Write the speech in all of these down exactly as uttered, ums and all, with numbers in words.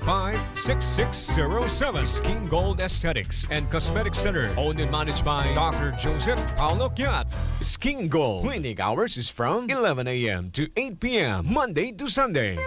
five six six zero seven. Skin Gold Aesthetics and Cosmetic Center, owned and managed by Doctor Joseph Paulo Kiat. Skin Gold. Clinic hours is from eleven a m to eight p m, Monday to Sunday.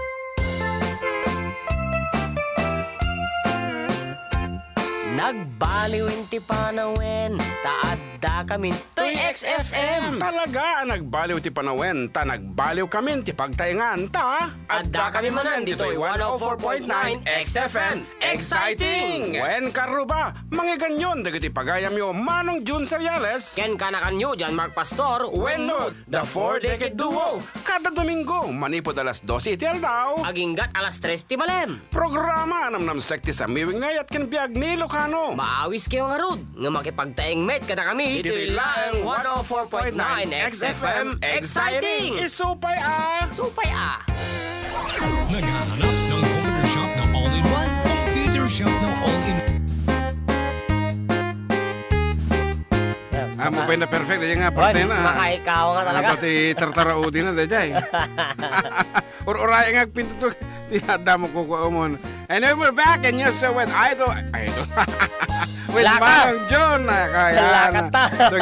Nagbaliw ti panawen, ta adda kami toy X F M. Talaga a nagbaliw ti panawen, ta nagbaliw kami ti pagtaengan, ta adda kami manen ditoy one oh four point nine X F M. Exciting! Wen karuba, mangganyon dagiti pagayamyo Manong Jun Seriales. Ken kanakanyo, John Mark Pastor. Wenno The Four Decade Duo. Kada Domingo, manipud alas dose iti aldaw. Aginggat alas tres ti malem. Programa a namnamsek ti samiwing ni ayat ken biag ni Ilocano. Maawis kayo ngarud nga makipagtaeng met kadakami. Iti laeng one oh four point nine X F M, exciting! Isupay a! Supay a! Naghahanap ng computer shop na all-in-one? Computer shop na all-in-one. Yan, Ah, maka- mapay na perfect. Yan nga, Oy, parte na. Makaikaw nga talaga. Ano pati tartaraudi na, dayjay. Or-oray nga agpintutok. Tinadamo ko ko umon. Anyway, we're back and you're so with Idol. Idol. With Laka. Manong John. Ah, kaya Laka na. ta. So,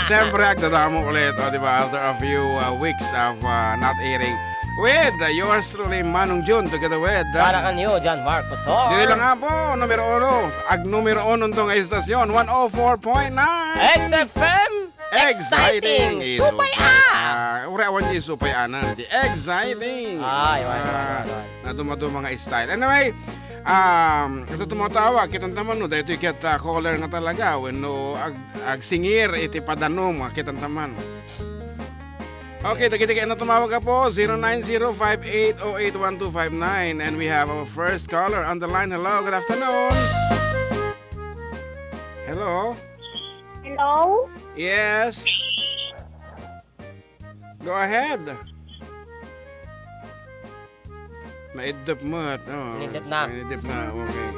siyempre, agdadamo ulit, oh, di ba? After a few, uh, weeks of, uh, not airing. With, uh, yours truly, Manong John, together with, uh, Para kanyo, John Mark Pastor. Dili lang nga po, numero uno. Ag numero uno tong istasyon, one oh four point nine. X F M. Exciting! Exciting! Supay a! Ah, ura awan di supay anan. Di exciting! Ay, ay, ay, Ah, ay, ay. Naduma-duma nga style. Anyway, um, ito tumatawa, kitang taman, no, dahil ito ikat, ah, caller nga talaga, wenno ag-, agsingir iti padanom, ah, kitang taman. Okay, dagiti kayat nga tumawag po, zero nine zero five eight oh eight one two five nine. And we have our first caller on the line. Hello, good afternoon. Hello? Hello? Yes. Go ahead. Naidep met. Oh, Naidep na. Naidep na. Okay.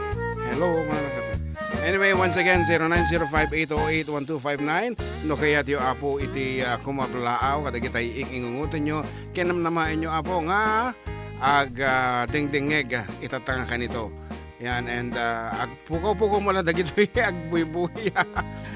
Hello, mga kata-, anyway, once again, zero nine zero five eight oh eight one two five nine. No kayatyo, Apo, iti, ah, kumablaaw, kadagitay ing-ingungutenyo, kinamnamaenyo, Apo, nga ag, ah, dengdengngeg, ah, itatanga kanito. Yan, and, ah, agpukaw-pukaw mo lang dagitoy agbuybuya.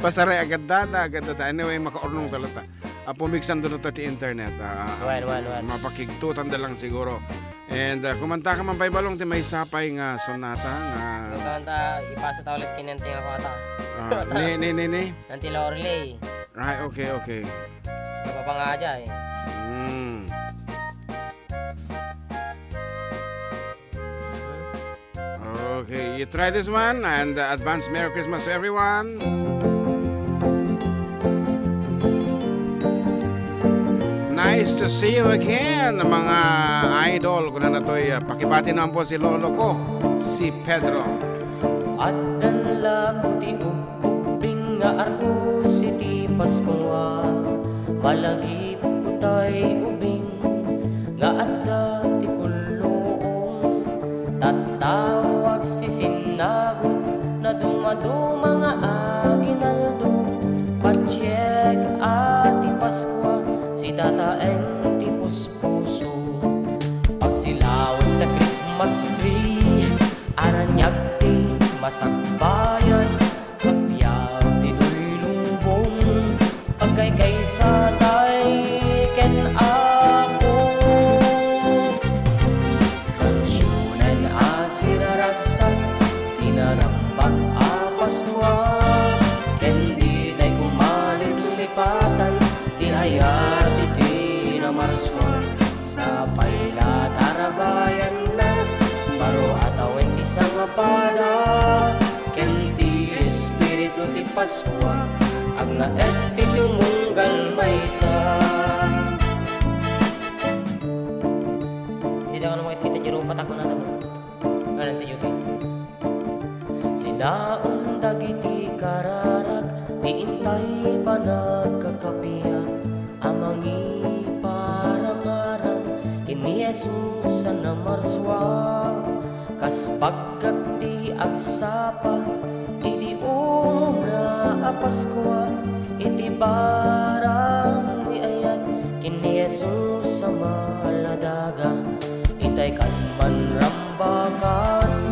Basta ray, agaddada, agaddada. Anyway, makaurnong talaga. Ah, pumigsanto na ta ti internet. Ah, Wen, wen, wen. Mapakigtutan da lang siguro. And, ah, kumanta ka man pay balong ti maysa pay nga sonata nga Kumanta, ipasa ta ulit kinenting ako ata. Ah, ni, ni, ni, ni? Nanti Lorelei. Ay, okay, okay. Napapangadya eh. Hmm. Okay, you try this one, and, uh, advance Merry Christmas to everyone. Nice to see you again, mga idol. Kuna natoy, uh, pakibati naman po si lolo ko, si Pedro. Addan la ko ti ub-, ubbing nga arus iti Paskua, malagip ko tay ubing nga adda ti kulluong. Tattao agsisinnagud, nadumaduma nga aginaldo. Patiek a ti Paskua, sitataeng ti puspuso. Pagsilawet ta Christmas tree, araniag ti masakbayan. Kapiaw ditoy lubong, agkaykaysa tay ken Apo. Kansionen a siraragsak ti narambak a Paskua, ken ditay koma liplipatan ti ayat iti namarsua. Sapay la tarabayanna, baro a tawen ti sangapada, ken ti Espiritu ti Paskua, agnaed ti tumunggal maysa. Dita ka na makikita ti rupa, tako na naman. Ano ti Jubei? Linaon dagiti kararag ti intay panagkakapia a mangiparangarang ken ni Jesus a namarsua. Kas baggag ti agsapa idi umuna a Paskua, iti barang ni ayat ken ni Jesus a maladaga. Itay kan manrambakan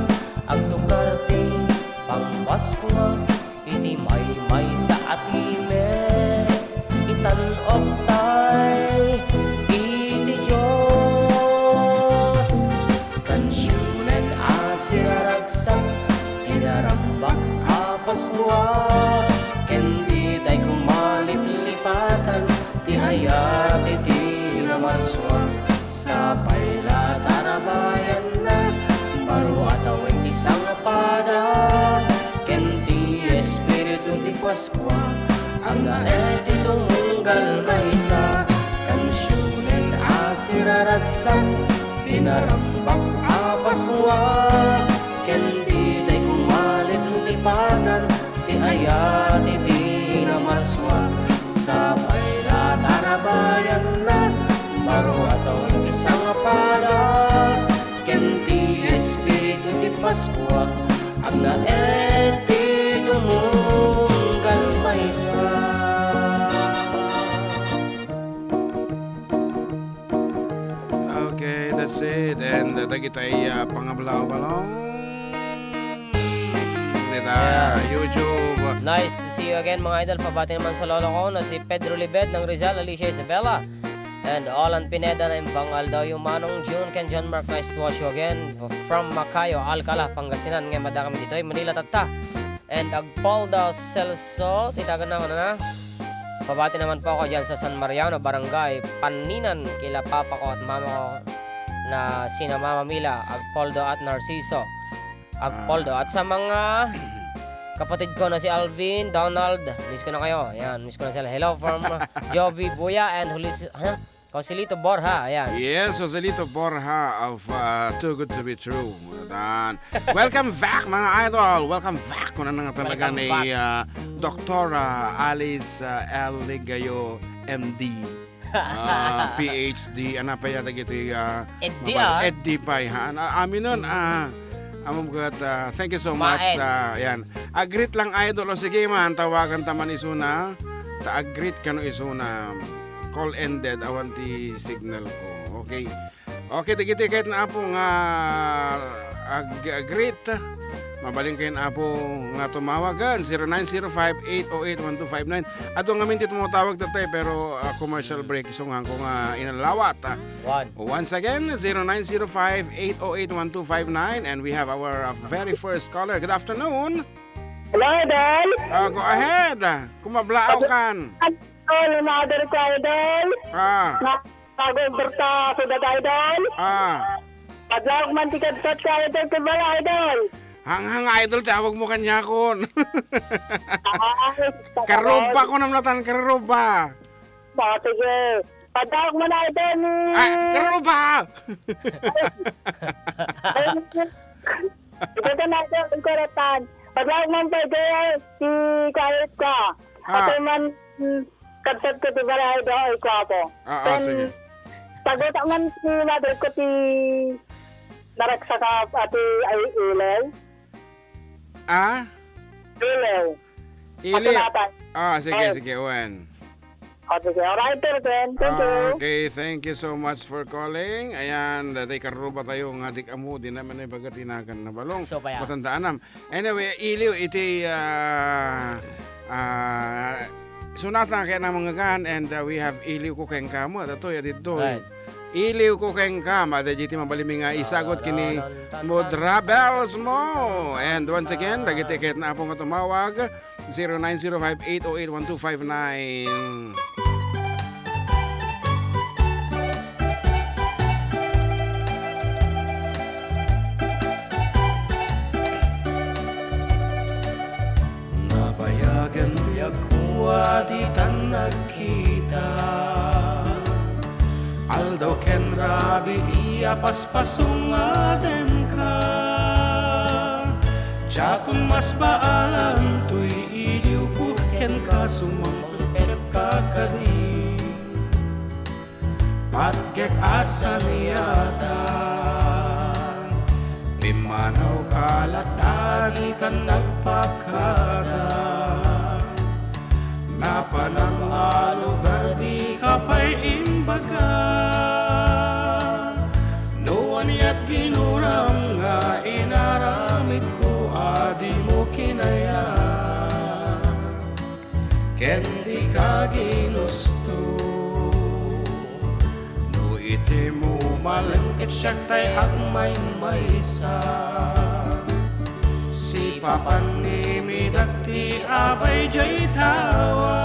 Ken ditay kumaliplipatan ti ayat iti namarsua. Sapay la tarabayanna, baro a tawen ti sangapada. Ken ti Espiritu ti Paskua, agnaed ti tumunggal maysa. Okay, that's it. And, uh, dagitay, uh, pangablaw balong dita Yeah. YouTube. Nice to see you again, mga idol. Pabati naman sa lolo ko na si Pedro Libed ng Rizal, Alicia Isabela, and Alan Pineda na imbang aldaw yung Manong June ken John Mark. Nice to watch you again from Macayo, Alcala, Pangasinan. Ngayon, mada kami dito, eh, Manila tatta. And Agpoldo Celso, titagan na ako na. Pabati naman po ako dyan sa San Mariano, Barangay Paninan, kila papa ko at mama ko na sina Mama Mila, Agpoldo at Narciso. Agpoldo. Ah. At sa mga kapatid ko na si Alvin, Donald, miss ko na kayo. Yan, miss ko na sila. Hello from Jovi Buya and Hulis-, ha? Joselito Borja, ayan. Yes, Joselito Borja of, uh, Too Good to Be True. Ayan. Welcome back, mga idol. Welcome back. Kuna na nga talaga Welcome ni, back. uh, Doktora Alice, uh, L Ligayo, M D. Ah, P H D. Ano pa yata ito, uh, Eddi, mabal-, ah. Eddi pa, ha? Ano, amin nun, ah, amo ka, ah, thank you so much. Maen. Ah, yan. Agreet lang, idol. O sige man, tawagan ta man isuna. Ta agreet kano isuna. Call ended, awan ti signal ko. Okay. Okay, dagiti ket na, Apo, nga ag-, agreet. Mabalin kayo na, Apo, nga tumawagan, zero nine zero five, eight oh eight, one two five nine. Adu ngamin ti tumawag tatay, pero, ah, commercial break, isu nga ko nga inalawat, ah. One. Once again, zero nine zero five, eight oh eight, one two five nine, and we have our, uh, very first caller. Good afternoon. Hello, Idol. Ah, go ahead. Kumablaaw kan. Idol, mother ko, Idol. Ah. Na, Tago, Berta, Sudad, Idol. Ah. Padlawak man ti kadpat ka, Idol, ti bala, Idol. Hanghang, Idol, tawag mo kanyakon. Ay, Karuba ko namnatan, karuba. Ah, sige. Padlawak man, Idol, ni Ah, karuba! Ay, ito ka na, Idol, ang kuratan. Padlawak man, Idol, ti kahit ka. Ah. Kasi man, mm, Kadtat ko ti balay do, ay, kwapo. Ah, ah, Ken, sige. Tagutak man ti mother ko ti naragsak a, a, ti, ay, ilew. Ah? Ilew. Ilew. Ato natan. Ah, sige, Ay. sige, wen. O, sige. Alright, sir, Ken. Thank you. Ah, okay, thank you so much for calling. Ayan, dati karuba tayo nga di kamu, di naman ay baga tinagan na balong. So, kaya. Matandaanam. Anyway, iliw iti, ah, ah, sunatan ken a mangngegan, and, ah, we have iliw ko kenka mo, datoy, a ditoy. Right. Iliw ko kenka, madi iti mabalin mi nga isagut ken ni Mudra Bells mo. And once again, dagiti ket na apo nga tumawag, zero nine zero five eight oh eight one two five nine. Nabayagen biagko a ditan nagkita. Aldaw ken rabii a paspasungad kenka. Diakon masbaalan toy iliwko kenka, sumangpet ka kadi. Patgek a saniatan, pimmanaw ka latta, dikan nagpakada. Napanam a lugar, dika pay imbaga. No aniat ginuram nga inaramidko a dimo kinaya. Ken dika ginusto. No iti mumalengket siak tay agmaymaysa. Sipapan ni mi dagiti abay jay tawa.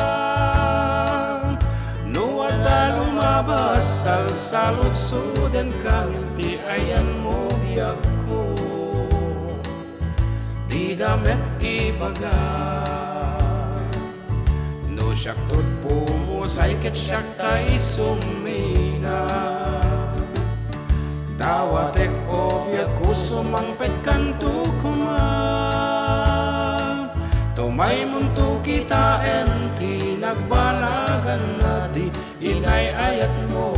No adda lumabas, salsaludsodenka ngem ti ayanmo biagko. Dida met ibaga. No siak tot pumusay ket siak tay sumina. Dawatek o biagko, sumangpet kanto Maymunto kitaen ti nagbanagan na di inay-ayatmo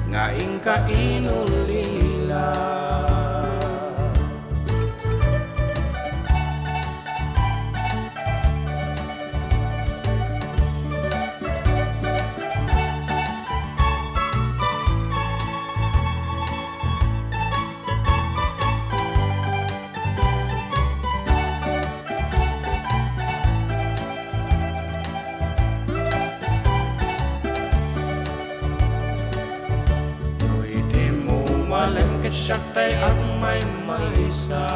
nga inka inulila. No iti mo malem ket siak tay agmaymaysa.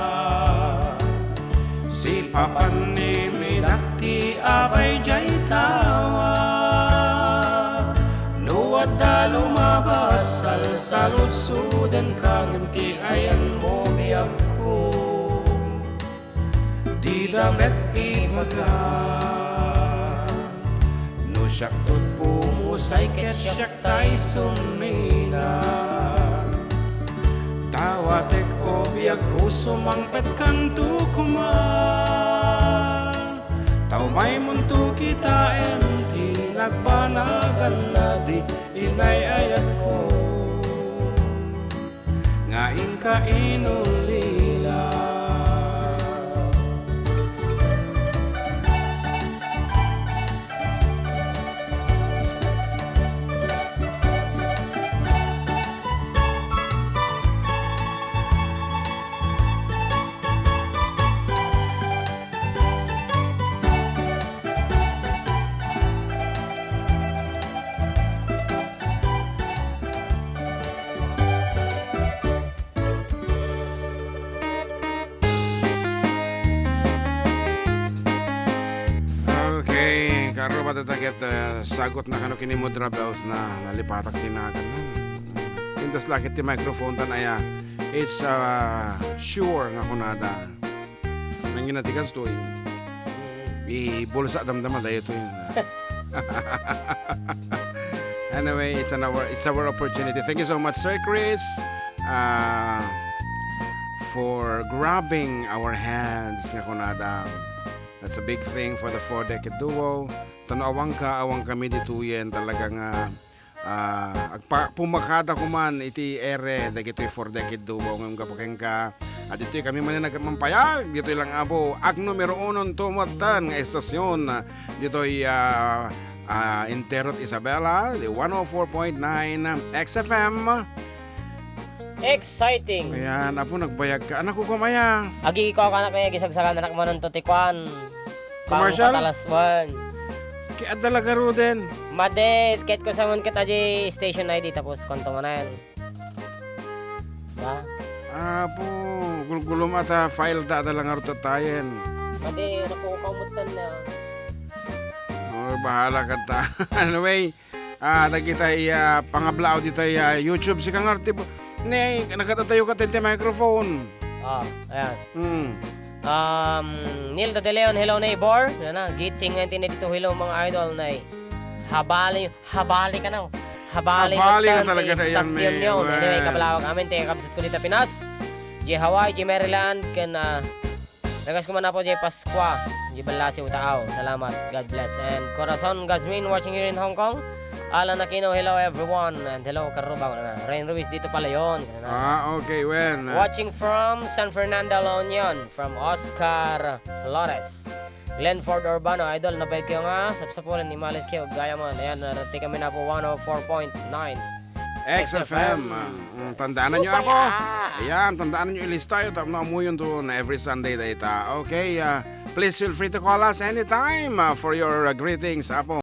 Sipapan ni mi dati abay jay tawa. No adda lumabas, salsaludsoden ka ngem ti ayanmo biagko. Dida met ibaga, no siak tot pumusay ket siak tay sumina. Tawatek o biagko, sumangpetkanto koma. Ta umaymonto kitaen ti nagbanagan na di inay-ayatko. Nga inka inulila. Okay, karuba, dayta ket, uh, sagot na kano ken ni Mudra Bells na nalipatak ti nagan. Indas la ket ti microphone tan aya, it's, uh, sure nga kunada. Nangina ti kastoy. Ibulsa damdama daytoy. Anyway, it's an our, it's our opportunity. Thank you so much, Sir Chris, uh, for grabbing our hands nga kunada. That's a big thing for the Four Decade Duo. Ta no awanka, awankami ditoyen, talaga nga, ah, agpa-, pumakada koman iti ere dagitoy Four Decade Duo ngem gapu kenka, a ditoy kami manen agmanpayag ditoy lang, Apo, ag numero uno to matan nga estasyon ditoy, ah, ah, entero't Isabela, the one oh four point nine X F M. Exciting. Ayan, Apo, nagbayag ka. Anak ko, kumaya. Agi ko, anak, may agisagsagan, anak, manen to ti kwan. Commercial? Patalaswan. Ki adda la garuden. Madi, ket ko sa man ket aji station I D tapos kwanto manen. Ba? Apo, gulgulom ata file ta, adda la ngarud tattayen. Madi, nakukaw mo tan na. Oh, bahala ka ta. Anyway, ah, dagitay, ah, pangablaaw ditay, ah, YouTube. Sika nga, ti-, ne, nagkatatayo ka ti microphone. Ah, ayan. Hmm. Um, Neil de Leon, hello neighbor. Yan na, greeting nineteen eighty-two, hello mga idol, nay. Habali, habali ka na. Habali Habali na na talaga tayo, staff yan, may union. Anyway, wan. Kablawag amin, taga kabsat ko dita Pinas. Di Hawaii, di Maryland, ken, ah, Nagas ko man, Apo, jay Pascua, jay Ballasiw, Taaw. Salamat. God bless. And Corazon Gazmin watching here in Hong Kong. Alan Aquino, hello everyone. And hello, Karuba, na. Rain Ruiz dito pa Leon. Na. Ah, okay, when, ah, watching from San Fernando, La Union, from Oscar Flores. Glenford Urbano, idol, nabay kayo nga, sapsapulan, imalis kayo, gaya man. Ayan, narati kami na po, one oh four point nine. X F M. X F M. Mm, tandaan nyo, Apo. Ayan, tandaan nyo, ilista yo, tapno amuyon to na every Sunday dayta. Okay, ah, please feel free to call us anytime, ah, for your, ah, greetings, Apo.